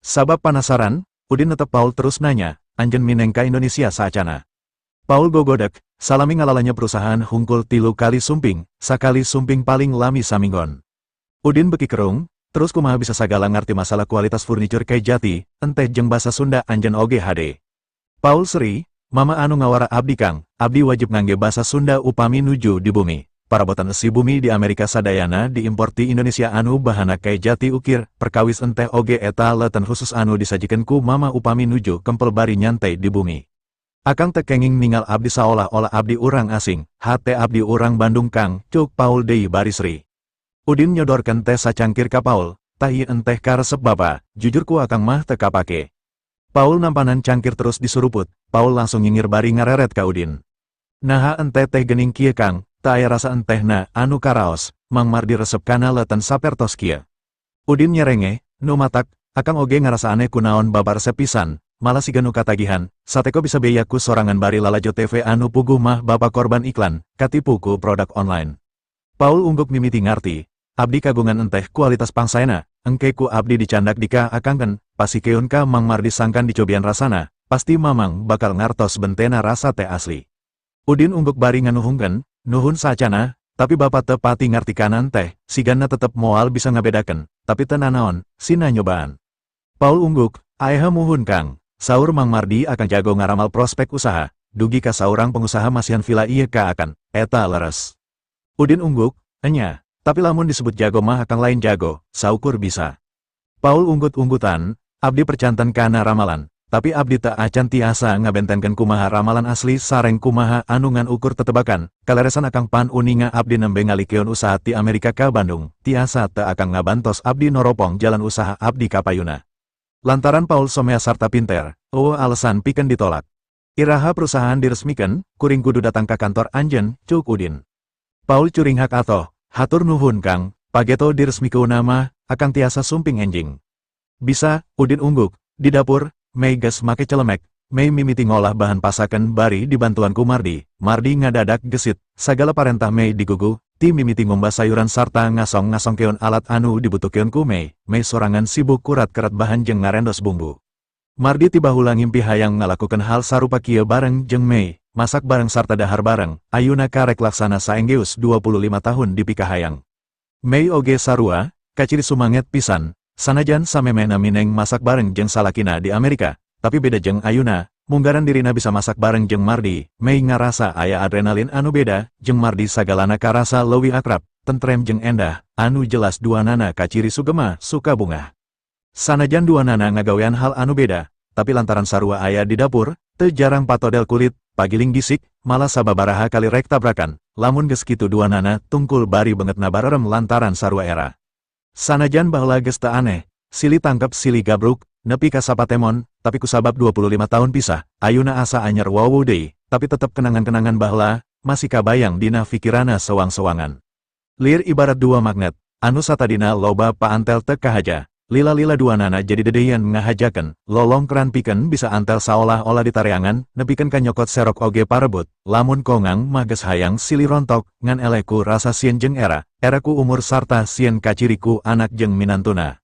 Sabab panasaran, Udin netep Paul terus nanya, "Anjeun mineng ka Indonesia saacana?" Paul gogodek, "Salami ngalalanya perusahaan hungkul 3 kali sumping, sakali sumping paling lami saminggon." Udin beki kerung, "Terus kumaha bisa sagala ngarti masalah kualitas furniture kayak jati, enteh jeung bahasa Sunda anjeun oge hade?" Paul seri, "Mama anu ngawara abdi, Kang, abdi wajib ngangge bahasa Sunda upami nuju di bumi. Parabotan esi bumi di Amerika sadayana diimpor ti Indonesia anu bahana kayak jati ukir, perkawis enteh oge eta leten khusus anu disajikan ku mama upami nuju kempel bari nyantai di bumi. Akang teu kenging ningal abdi saolah-olah abdi urang asing, hate abdi urang Bandung, Kang," cuk Paul deui bari seri. Udin nyodorkeun teh sacangkir ka Paul, "Tah, ieu enteh karesep Bapa, jujur ku akang mah teu kapake." Paul nampanan cangkir terus disuruput, Paul langsung nyingir bari ngareret ka Udin. "Naha enteh teh gening kieu, Kang, teu aya rasa entehna anu karaos, Mang Mardi resep kana leten sapertos kieu." Udin nyerenge, "Nu matak, akang oge ngarasa aneh kunaon Bapak resep pisan, malah siga nu katagihan, sateko bisa beya ku sorangan bari lalajo TV anu puguh mah Bapak korban iklan, katipu ku produk online." Paul ungguk mimiti ngarti, "Abdi kagungan enteh kualitas pangsaena, engke ku abdi dicandak dika akangken, pasikeun ka Mang Mardi sangkan dicobian rasana, pasti Mamang bakal ngartos bentena rasa teh asli." Udin ungguk bari nganuhungkeun, "Nuhun saacana, tapi Bapak teu pati ngarti kana enteh, sigana tetep moal bisa ngabedakeun, tapi teu nanaon, sina nyobaan." Paul ungguk, "Aeha muhun, Kang." "Saur Mang Mardi akang jago ngaramal prospek usaha, dugi ka saurang pengusaha masihan villa ieu ka akang, eta leres." Udin ungguk, "Enya, tapi lamun disebut jago mah akang lain jago, saukur bisa." Paul unggut-unggutan, "Abdi percanten kana ramalan, tapi abdi teu acan tiasa ngabentenkeun kumaha ramalan asli sareng kumaha anu ngan ukur tetebakan. Kaleresan akang pan uninga abdi nembe ngalikeun usaha ti Amerika ka Bandung, tiasa teu akang ngabantos abdi noropong jalan usaha abdi ka payuna?" Lantaran Paul somea sarta pinter, euweuh alasan pikeun ditolak. "Iraha perusahaan diresmikan, kuring kudu datang ka kantor anjeun," cuk Udin. Paul curinghak atoh, "Hatur nuhun, Kang, pageto diresmikeunna mah, akang tiasa sumping enjing." "Bisa," Udin ungguk. Di dapur, Mei geus make celemek, Mei mimiti ngolah bahan pasakan bari dibantuan ku Mardi. Mardi ngadadak gesit, sagala parentah Mei digugu, ti mimiti ngumbah sayuran sarta ngasong-ngasongkeun alat anu dibutuhkeun ku Mei, Mei sorangan sibuk kurat-kerat bahan jeung ngarendos bumbu. Mardi ti baheula ngimpi hayang ngalakukeun hal sarupa kieu bareng jeung Mei, masak bareng sarta dahar bareng, ayuna karek laksana saenggeus 25 tahun dipikahayang. Mei oge sarua, kaciri sumanget pisan, sanajan samemehna mineng masak bareng jeung salakina di Amerika, tapi beda jeung ayuna, munggaran dirina bisa masak bareng jeung Mardi, Mei ngarasa aya adrenalin anu beda, jeung Mardi sagalana karasa leuwih akrab, tentrem jeung endah, anu jelas duanana kaciri sugema suka bungah. Sanajan duanana ngagawean hal anu beda, tapi lantaran sarua aya di dapur, teu jarang patodel kulit, pagiling gisik, malah sababaraha kali rek tabrakan, lamun geus kitu duanana tungkul bari beungeutna barerem lantaran sarua era. Sanajan baheula geus teu aneh, silih tangkep silih gabruk, nepi ka sapatemon, tapi kusabab 25 tahun pisah, ayuna asa anyar wawu deui, tapi tetep kenangan-kenangan baheula, masih kabayang dina fikirana sewang-sewangan. Lir ibarat dua magnet, anu satadina loba paantel teu kahaja, lila-lila duanana jadi dedeyan ngahajakeun, lolongkeran pikeun bisa antel saolah-olah ditareangan, nepikeun ka nyokot serok oge parebut, lamun kongang mah geus hayang silih rontok, ngan eleh ku rasa sieun jeung era, era ku umur sarta sieun kaciri ku anak jeung minantuna.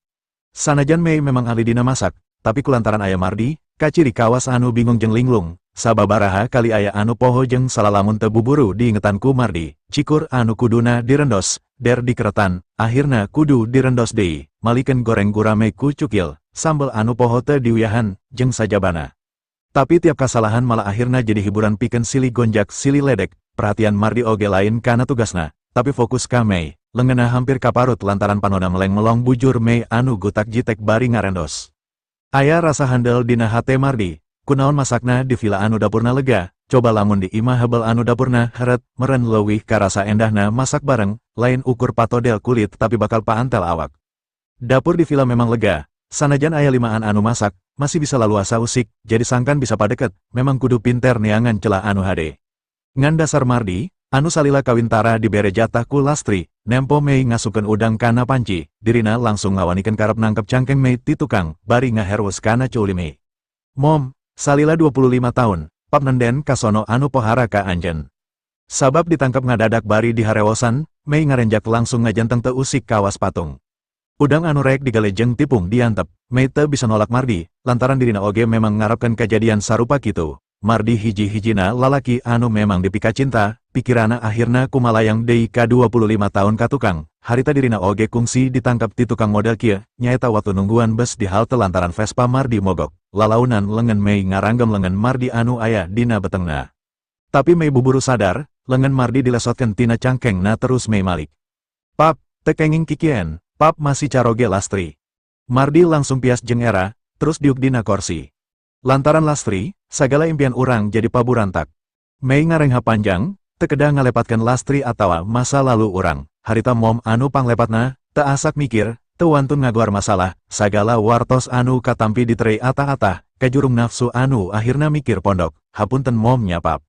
Sanajan Mei memang ahli dina masak, tapi kulantaran aya Mardi, kaciri kawas anu bingung jeung linglung, sababaraha kali aya anu poho jeung salalamun teu buburu diingetan ku Mardi, cikur anu kuduna direndos, der dikeretan, akhirna kudu direndos deui, malikeun goreng gurame ku cukil, sambel anu poho teu diuyahan, jeung sajabana. Tapi tiap kasalahan malah akhirna jadi hiburan pikeun silih gonjak silih ledek, perhatian Mardi oge lain kana tugasna, tapi fokus ka Mei, leungeunna hampir kaparut lantaran panona meleng-melong bujur Mei anu gutak jitek bari ngarendos. Aya rasa handel dina hate Mardi, kunaon masakna di villa anu dapurna lega, coba lamun di imah hebel anu dapurna heret, meren leuwih karasa endahna masak bareng, lain ukur patodel kulit tapi bakal paantel awak. Dapur di villa memang lega, sanajan aya limaan anu masak, masih bisa laluasa usik, jadi sangkan bisa padeket, memang kudu pinter neangan celah anu hade. Ngan dasar Mardi, anu salila kawin tara dibere jatah ku Lastri, nempo Mei ngasupkeun udang kana panci, dirina langsung ngawanikeun karep nangkep cangkeng Mei ti tukang, bari ngaherwes kana culi Mei. "Mom, salila 25 tahun, Pap nenden ka sono anu pohara ka anjeun. Sabab ditangkap ngadadak bari diharewosan, Mei ngarenjak langsung ngajenteng teu usik kawas patung. Udang anu rek digalejeng tipung diantep, Mei teu bisa nolak Mardi, lantaran dirina oge memang ngarapkan kejadian sarupa kitu. Mardi hiji-hijina lalaki anu memang dipikacinta, pikirana akhirna kumalayang deui ka 25 tahun ka tukang, harita dirina oge kungsi ditangkap ti tukang model kieu, nyaeta waktu nungguan bus di halte lantaran Vespa Mardi mogok, lalaunan lengan Mei ngaranggem lengan Mardi anu aya dina betengna. Tapi Mei buburu sadar, lengan Mardi dilesotkeun tina cangkengna terus Mei malik. "Pap, teu kenging kikien, Pap masih caroge Lastri." Mardi langsung pias jeung era, terus diuk dina korsi. "Lantaran Lastri, sagala impian urang jadi paburantak." Mei ngarengha panjang, "Teu kedah ngalepatkeun Lastri atawa masa lalu urang, harita Mom anu panglepatna, teu asak mikir, teu wantun ngaguar masalah, sagala wartos anu katampi diterei atah-atah, kajurung nafsu anu akhirna mikir pondok, hapunten Mom nya, Pap.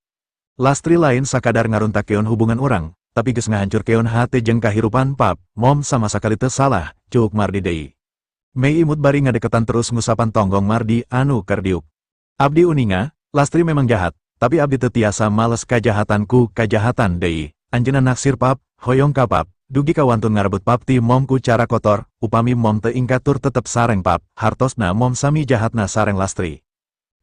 Lastri lain sakadar ngaruntakkeun hubungan urang, tapi geus ngahancurkeun hate jeung kahirupan Pap, Mom sama sakali teu salah," cuk Mardi deui. Mei imut bari ngadeketan terus ngusapan tonggong Mardi anu keur diuk. "Abdi uninga, Lastri memang jahat, tapi abdi teu tiasa males kajahatan ku kajahatan deui. Anjeunna naksir Pap, hoyong ka Pap, dugi ka wantun ngarebut Pap ti Mom ku cara kotor. Upami Mom teu ingkat tur tetep sareng Pap, hartosna Mom sami jahatna sareng Lastri.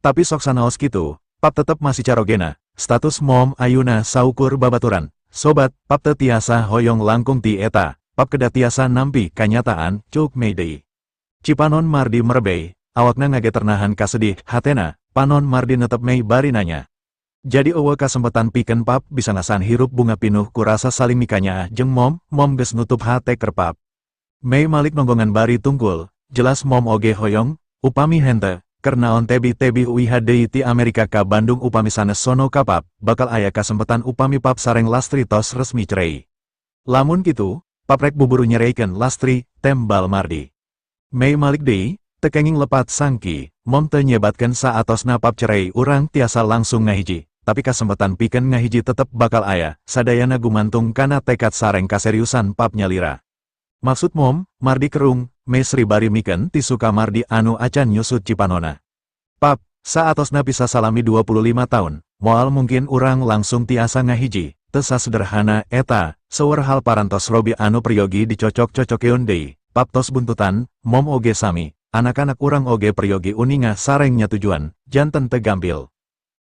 Tapi sok sanaos kitu, Pap tetep masih carogena, status Mom ayuna saukur babaturan. Sobat, Pap teu tiasa hoyong langkung ti eta, Pap kedah tiasa nampi kanyataan," cuk Mei deui. Cipanon Mardi merebey, awakna ngageter nahan kasedih hatena, panon Mardi netep Mei bari nanya. "Jadi euweuh kasempetan pikeun Pap bisa ngasaan hirup bungah pinuh ku rasa saling mikanyaah jeung Mom? Mom geus nutup hate keur Pap." Mei malik nonggongan bari tungkul, "Jelas Mom oge hoyong, upami henteu, keur naon tebi-tebi uih deui ti Amerika ka Bandung? Upami sanes sono ka Pap, bakal aya kasempetan upami Pap sareng Lastri tos resmi cerei. Lamun kitu, Pap rek buburu nyereikeun Lastri," tembal Mardi. Mei malik deui, "Teu kenging lepat sangki, Mom teu nyebatkeun saatosna Pap cerei urang tiasa langsung ngahiji, tapi kasempetan pikeun ngahiji tetep bakal aya, sadayana gumantung kana tekad sareng kaseriusan Pap nyalira." "Maksud Mom?" Mardi kerung, Mei seri bari mikeun tisu ka Mardi anu acan nyusut cipanona. "Pap, saatosna pisah salami 25 tahun, moal mungkin urang langsung tiasa ngahiji, teu sasederhana eta, seueur hal parantos Robi anu peryogi dicocok-cocokeun deui, Pap tos buntutan, Mom oge sami, anak-anak urang oge peryogi uninga sareng nyatujuan, janten teu gampil."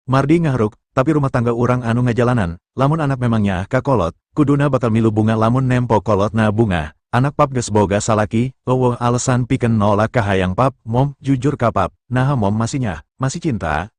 Mardi ngahruk, "Tapi rumah tangga urang anu ngajalanan, lamun anak memang nyaah ka kolot, kuduna bakal milu bungah lamun nempo kolotna bungah. Anak Pap geus boga salaki, euweuh alasan pikeun nolak kahayang Pap. Mom, jujur ka Pap, naha Mom masih nyaah, masih cinta?"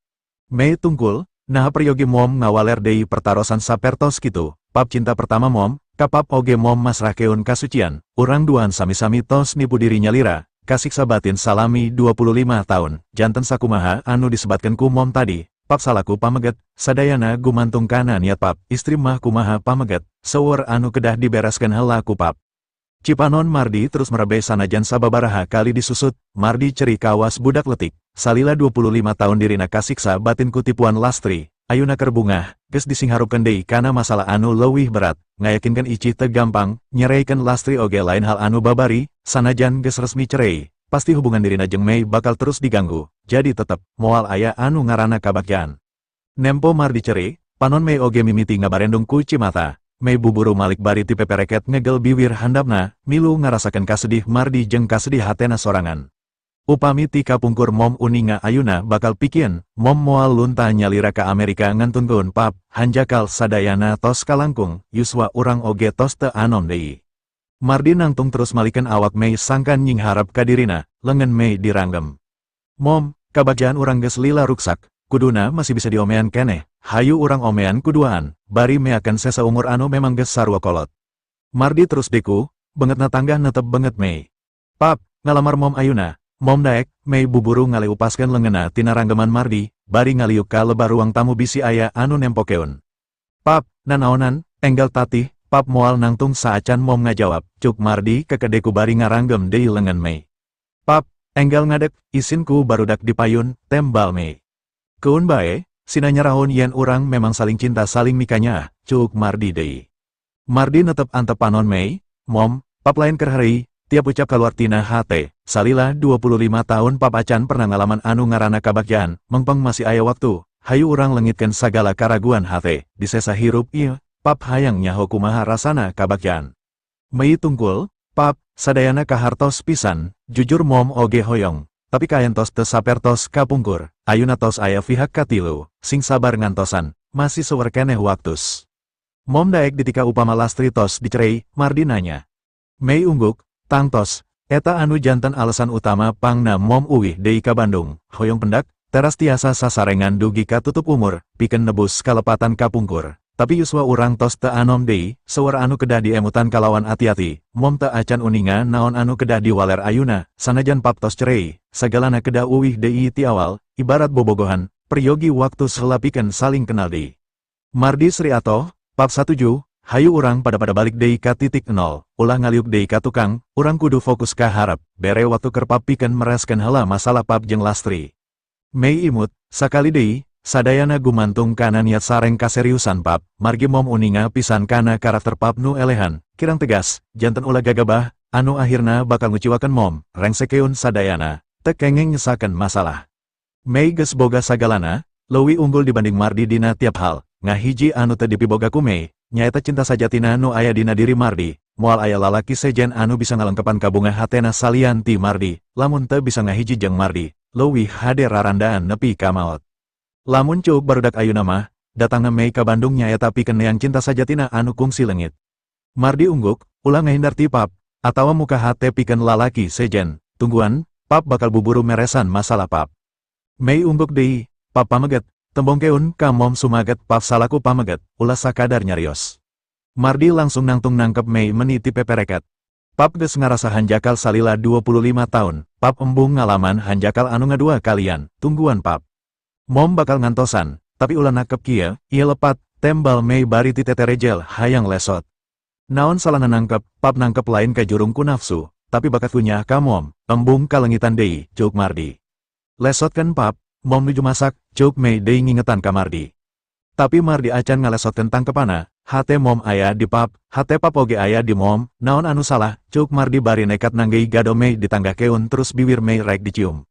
Mei tungkul, "Naha peryogi Mom ngawaler deui pertarosan sapertos kitu? Pap cinta pertama Mom, ka Pap oge Mom masrahkeun kasucian, urang duaan sami-sami tos nipu diri nyalira, kasiksa batin salami 25 tahun, janten sakumaha anu disebatkeun ku Mom tadi, Pap salaku pameget, sadayana gumantung kana niat Pap, istri mah kumaha pameget, seueur anu kedah dibereskeun heula ku Pap." Cipanon Mardi terus merebey sanajan sababaraha kali disusut, Mardi ceri kawas budak letik, salila 25 tahun dirina kasiksa batin ku tipuan Lastri, ayuna keur bungah, geus disingharupkeun deui kana masalah anu leuwih berat, ngayakinkeun Ici teu gampang, nyereikeun Lastri oge lain hal anu babari, sanajan geus resmi cerei, pasti hubungan dirina jeung Mei bakal terus diganggu, jadi tetep, moal aya anu ngaranna kabagjaan. Nempo Mardi ceri, panon Mei oge mimiti ngabarendung ku cimata, Mei buburu malik bari ti pepereket ngegel biwir handapna, milu ngarasakeun kasedih Mardi jeung kasedih hatena sorangan. "Upami ti kapungkur Mom uninga ayuna bakal pikieun, Mom moal lunta nyalira ka Amerika ngantunkeun Pap, hanjakal sadayana tos kalangkung, yuswa urang oge tos teu anom deui." Mardi nangtung terus malikeun awak Mei sangkan nyingharap ka dirina, lengan Mei diranggem. "Mom, kabagjaan urang geus lila ruksak, kuduna masih bisa diomean keneh, hayu urang omean kuduaan, bari meakeun sesa umur anu memang geus sarua kolot." Mardi terus deku, bengetna tanggah netep benget Mei. "Pap, ngalamar Mom ayuna, Mom daek?" Mei buburu ngaleupaskeun leungeunna tina ranggeman Mardi, bari ngaliuk ka lebar ruang tamu bisi aya anu nempokeun. "Pap, nanaonan, enggal tatih, Pap moal nangtung saacan Mom ngajawab," cuk Mardi kekedeku bari ngaranggem deui leungeun Mei. "Pap, enggal ngadek, isin ku barudak di payun," tembal Mei. "Keun bae, sina nyarahoeun yen urang memang saling cinta saling mikanyaah," cuk Mardi deui. Mardi netep antep panon Mei, "Mom, Pap lain keur heureuy, tiap ucap kaluar tina hate, salila 25 tahun Pap acan pernah ngalaman anu ngaranna kabagjaan, mengpeng masih aya waktu, Hayu urang lengitkeun sagala karaguan hate, disesa hirup ieu, Pap hayang nyaho kumaha rasana kabagjaan. Mei tungkul, Pap, sadayana kahartos pisan, jujur Mom oge hoyong, tapi kaayaan tos teu sapertos kapungkur, ayuna tos aya pihak katilu, sing sabar ngantosan, masih seueur keneh waktus. Mom daek ditika upama Lastri tos dicerei? Mardi nanya. Mei ungguk, tangtos, eta anu janten alasan utama pangna Mom uwih deui ka Bandung, hoyong pendak, teras tiasa sasarengan dugi ka tutup umur, pikeun nebus kalepatan kapungkur. Tapi yuswa urang tos teu anom deui, seueur anu kedah diemutan kalawan ati-ati, Mom teu acan uninga naon anu kedah diwaler ayuna, sanajan Pap tos cerei, sagalana kedah uwih deui ti awal, ibarat bobogohan, peryogi waktu heula pikeun saling kenal deui. Mardi Sri atoh, Pap satuju, hayu urang pada-pada balik deui ka titik nol, ulah ngaliuk deui ka tukang, urang kudu fokus ka harep, bere waktu keur Pap pikeun mereskeun heula masalah Pap jeung Lastri. Mei imut, sakali deui, sadayana gumantung kana niat sareng kaseriusan Pap, margi Mom uninga pisan kana karakter Pap nu elehan, kirang tegas, janten ulah gagabah, anu akhirna bakal nguciwakeun Mom, rengsekeun sadayana, teu kenging nyesakeun masalah. Mei geus boga sagalana, leuwih unggul dibanding Mardi dina tiap hal, ngahiji anu teu dipiboga ku Mei, nyaeta cinta sajatina nu aya dina diri Mardi, moal aya lalaki sejen anu bisa ngalengkepan kabungah hatena salian ti Mardi, lamun teu bisa ngahiji jeung Mardi, leuwih hade rarandaan nepi ka maot. Lamun ceuk barudak ayuna mah, datangna Mei ka Bandung nyaeta pikeun neang cinta sajatina anu kungsi leungit. Mardi ungguk, ulah ngahindar ti Pap, atawa muka hate pikeun lalaki sejen, tungguan, Pap bakal buburu meresan masalah Pap. Mei ungguk deui, Pap pameget, tembongkeun ka Mom sumaget Pap salaku pameget, ulah sakadar nyarios. Mardi langsung nangtung nangkep Mei meni ti pepereket. Pap geus ngarasa hanjakal salila 25 tahun, Pap embung ngalaman hanjakal anu ngadua kalian, tungguan Pap. Mom bakal ngantosan, tapi ulah nakep kieu, ieu lepat, tembal Mei bari ti teterejel hayang lesot. Naon salahna nangkep, Pap nangkep lain kajurung ku nafsu, tapi bakat kunyah ka Mom, embung kalengitan deui, ceuk Mardi. Lesotkeun Pap, Mom nuju masak, ceuk Mei deui ngingetan ka Mardi. Tapi Mardi acan ngalesotkeun tangkepana, hate Mom aya di Pap, hate Pap oge aya di Mom, naon anu salah, ceuk Mardi bari nekat nanggei gado Mei ditanggahkeun terus biwir Mei rek dicium.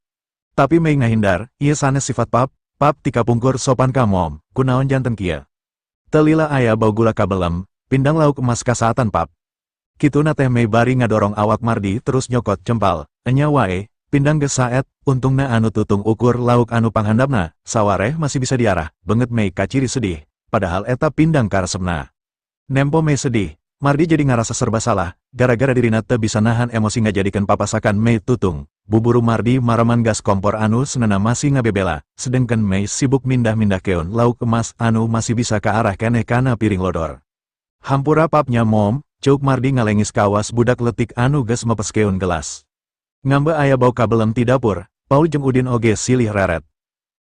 Tapi Mei ngahindar, ieu sanes sifat Pap, Pap ti kapungkur sopan ka Mom, kunaon janten kieu? Teu lila aya bau gula kabelem, pindang lauk emas kasaatan Pap. Kituna teh Mei bari ngadorong awak Mardi terus nyokot cempal, enya wae, pindang geus saet, untungna anu tutung ukur lauk anu panghandapna, sawareh masih bisa diarah, beungeut Mei kaciri sedih, padahal eta pindang karesepna. Nempo Mei sedih, Mardi jadi ngarasa serba salah, gara-gara dirina teu bisa nahan emosi ngajadikeun papasakan Mei tutung. Buburu Mardi maraman gas kompor anu senena masih ngabebela, sedengkeun Mei sibuk mindah-mindahkeun lauk emas anu masih bisa kaarah keneh kana piring lodor. Hampura Pap nya Mom, ceuk Mardi ngalengis kawas budak letik anu geus mepeskeun gelas. Ngambe aya bau kabelem ti dapur, Paul jeung Udin oge silih reret.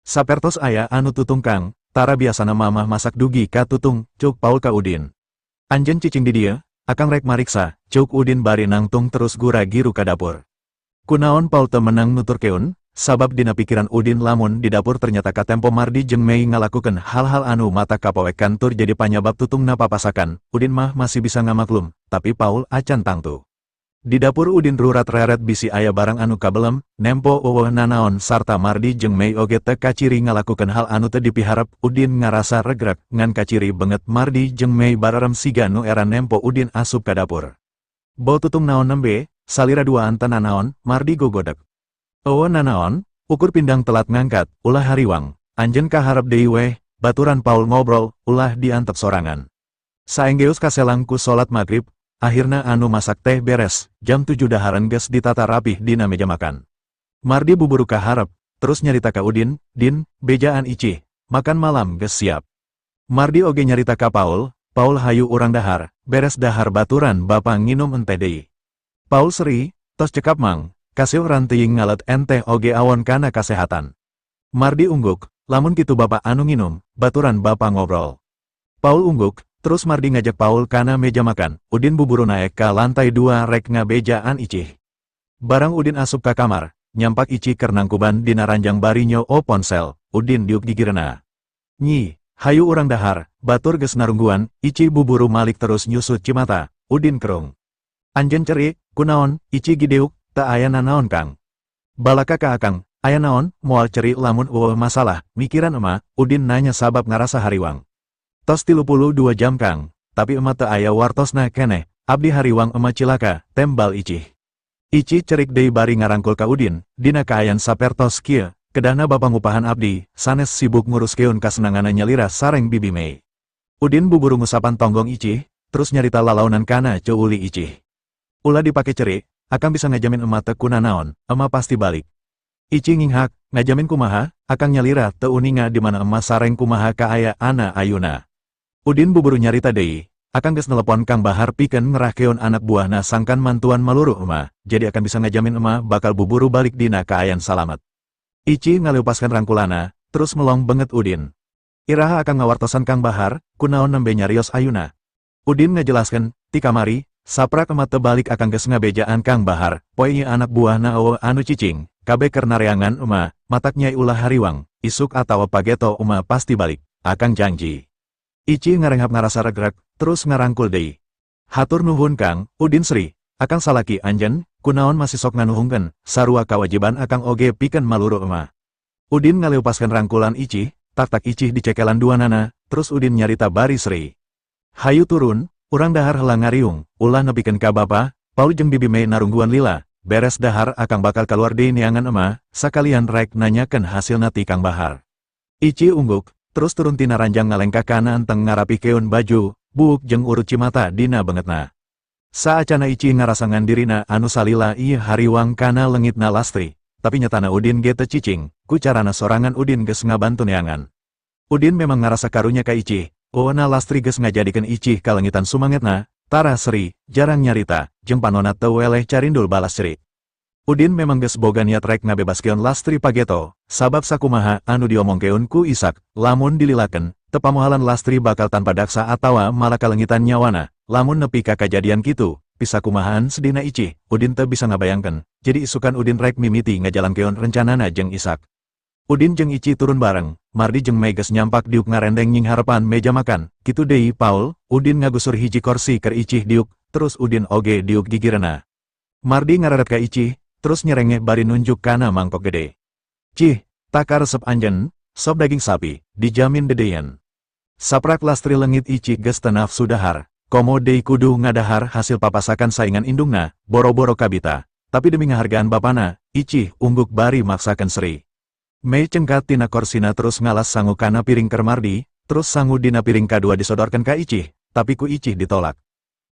Sapertos aya anu tutung Kang, tara biasana Mamah masak dugi ka tutung, ceuk Paul ka Udin. Anjeun cicing di dieu, Akang rek mariksa, ceuk Udin bari nangtung terus gura giru ka dapur. Kunaon Paul teu menang nuturkeun, sabab dina pikiran Udin lamun di dapur ternyata katempo Mardi jeung Mei ngalakukeun hal-hal anu matak kapoekan tur jadi panyabab tutungna papasakan, Udin mah masih bisa ngamaklum, tapi Paul acan tangtu. Di dapur Udin rurat reret bisi aya barang anu kabelem, nempo euweuh nanaon sarta Mardi jeung Mei oge teu kaciri ngalakukeun hal anu teu dipiharep, Udin ngarasa regrek, ngan kaciri beungeut Mardi jeung Mei bararem siga nu era nempo Udin asup ka dapur. Bau tutung naon nembe, salira duaan teu nanaon, Mardi gogodeg. Euweuh nanaon, ukur pindang telat ngangkat, ulah hariwang, anjeun ka harep deui weh, baturan Paul ngobrol, ulah diantep sorangan. Saenggeus kaselang ku salat magrib, akhirna anu masak teh beres, jam 7 dahareun geus ditata rapih dina meja makan. Mardi buburu ka harep, terus nyarita ka Udin, Din, bejaan Icih, makan malam geus siap. Mardi oge nyarita ka Paul, Paul hayu urang dahar, beres dahar baturan Bapa nginum enteh deui. Paul seri, tos cekap Mang, kaseueuran teuing ngalet enteh oge awon kana kasehatan. Mardi ungguk, lamun kitu Bapa anu nginum, baturan Bapa ngobrol. Paul ungguk, terus Mardi ngajak Paul kana meja makan, Udin buburu naek ka lantai 2 rek ngabejaan Icih. Barang Udin asup ka kamar, nyampak Icih keur nangkuban dina ranjang bari nyoo ponsel, Udin diuk gigirna. Nyi, hayu urang dahar, batur geus narungguan, Icih buburu malik terus nyusut cimata, Udin kerung. Anjeun cerik, kunaon, Icih gideuk, teu aya nanaon Kang. Balaka ka Akang, Aya naon, moal cerik lamun euweuh masalah, mikiran ema? Udin nanya sabab ngarasa hariwang. Tos 32 jam, Kang, tapi ema teu aya wartosna keneh, abdi hariwang ema cilaka, tembal Icih. Icih cerik deui bari ngarangkul ka Udin, dina kaayaan sapertos kieu, kedahna bapa ngupahan abdi, sanes sibuk nguruskeun kasenanganna nyalira sareng Bibi Mei. Udin buburu ngusapan tonggong Icih, terus nyarita lalaunan kana ceuli Icih. Ulah dipake cerik, akang bisa ngajamin ema teu kunanaon, ema pasti balik. Icih nginghak, ngajamin kumaha, akang nyalira teu uninga di mana ema sareng kumaha kaayaanna ayuna. Udin buburu nyarita deui, akang geus nelepon Kang Bahar pikeun ngerahkeun anak buahna sangkan mantuan maluru ema, jadi akang bisa ngajamin ema bakal buburu balik dina kaayaan salamet. Icih ngaleupaskeun rangkulana, terus melong beungeut Udin. Iraha akang ngawartosan Kang Bahar, kunaon nembe nyarios ayuna? Udin ngajelaskeun, ti kamari, saprak ema teu balik akang geus ngabejaan Kang Bahar, poe ieu anak buahna euweuh anu cicing, kabeh keur nareangan ema, matak nyai ulah hariwang, isuk atawa pageto ema pasti balik, akang janji. Icih ngarenghap ngarasa regreg, terus ngarangkul deui. Hatur nuhun, Kang, Udin seri, akang salaki anjeun, kunaon masih sok nganuhunkeun, sarua kawajiban akang oge pikeun maluru ema. Udin ngaleupaskeun rangkulan Icih, tak-tak Icih dicekelan duanana, terus Udin nyarita bari seri. Hayu turun, urang dahar heula ngariung, ulah nepikeun ka bapa, Paul jeung Bibi Mei narungguan lila, beres dahar akang bakal keluar deui neangan ema, sakalian rek nanyakeun hasilna ti Kang Bahar. Icih ungguk, terus turun tina ranjang ngalengkah kana enteng ngarapikeun baju, buuk jeung urut cimata dina beungeutna. Saacana Icih ngarasangan dirina anu salila ieu hariwang kana leungitna Lastri, tapi nyatana Udin ge teu cicing, ku carana sorangan Udin geus ngabantu neangan. Udin memang ngarasa karunya ka Icih, euweuhna Lastri geus ngajadikeun Icih kalengitan sumangetna, tara seri, jarang nyarita, jeung panona teu weleh carindul balas cerik. Udin memang geus boga niat rek ngabebaskeun Lastri pageto, sabab sakumaha anu diomongkeun ku Isak, lamun dililakeun, teu pamohalan Lastri bakal tanpa daksa atawa malah kalengitan nyawana, lamun nepi ka kajadian kitu, pisakumahaan sedihna Icih, Udin teu bisa ngabayangkeun, jadi isukan Udin rek mimiti ngajalankeun rencanana jeung Isak. Udin jeung Icih turun bareng, Mardi jeung Mei geus nyampak diuk ngarendeng nyingharepan meja makan, kitu deui Paul. Udin ngagusur hiji korsi keur Icih diuk, terus Udin oge diuk gigirena. Mardi ngareret ka Icih, terus nyerengeh bari nunjuk kana mangkok gede. Cih, takar resep anjeun, sop daging sapi, dijamin dedeyen. Saprak Lastri leungit Icih geus teu nafsu dahar, komo deui kudu ngadahar hasil papasakan saingan indungna, boro-boro kabita. Tapi demi ngahargaan bapana, Icih ungguk bari maksakeun seri. Mei cengkat tina korsina terus ngalas sangu kana piring keur Mardi, terus sangu dina piring kadua disodorkan ka Icih, tapi ku Icih ditolak.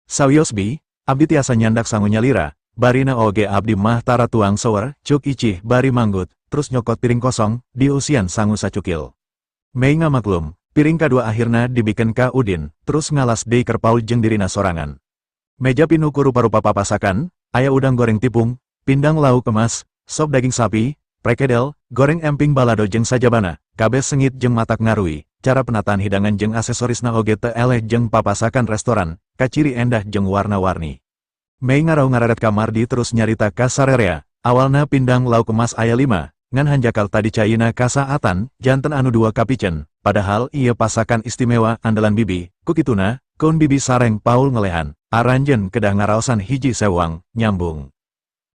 Sawios bi, abdi tiasa nyandak sangu nyalira, barina oge abdi mah tara tuang sawer, cuk Icih bari manggut, terus nyokot piring kosong, dieusian sangu sacukil. Mei ngamaklum, piring kadua akhirna dibikeun ka Udin, terus ngalas deui keur Paul jeung dirina sorangan. Meja pinuh ku rupa-rupa papasakan, aya udang goreng tipung, pindang lauk emas, sop daging sapi, prekedel, goreng emping balado jeung sajabana, kabeh sengit jeung matak ngarui, cara penataan hidangan jeung aksesorisna oge teu eleh jeung papasakan restoran, kaciri endah jeung warna-warni. Mei ngarau ngararet ka Mardi terus nyarita ka sarerea, awalna pindang lauk emas aya 5, ngan hanjakal tadi caina kasaatan, janten anu 2 kapiceun, padahal ieu pasakan istimewa andalan bibi, kukituna, keun bibi sareng Paul ngelehan, aranjeun kedah ngaraosan hiji sewang, nyambung.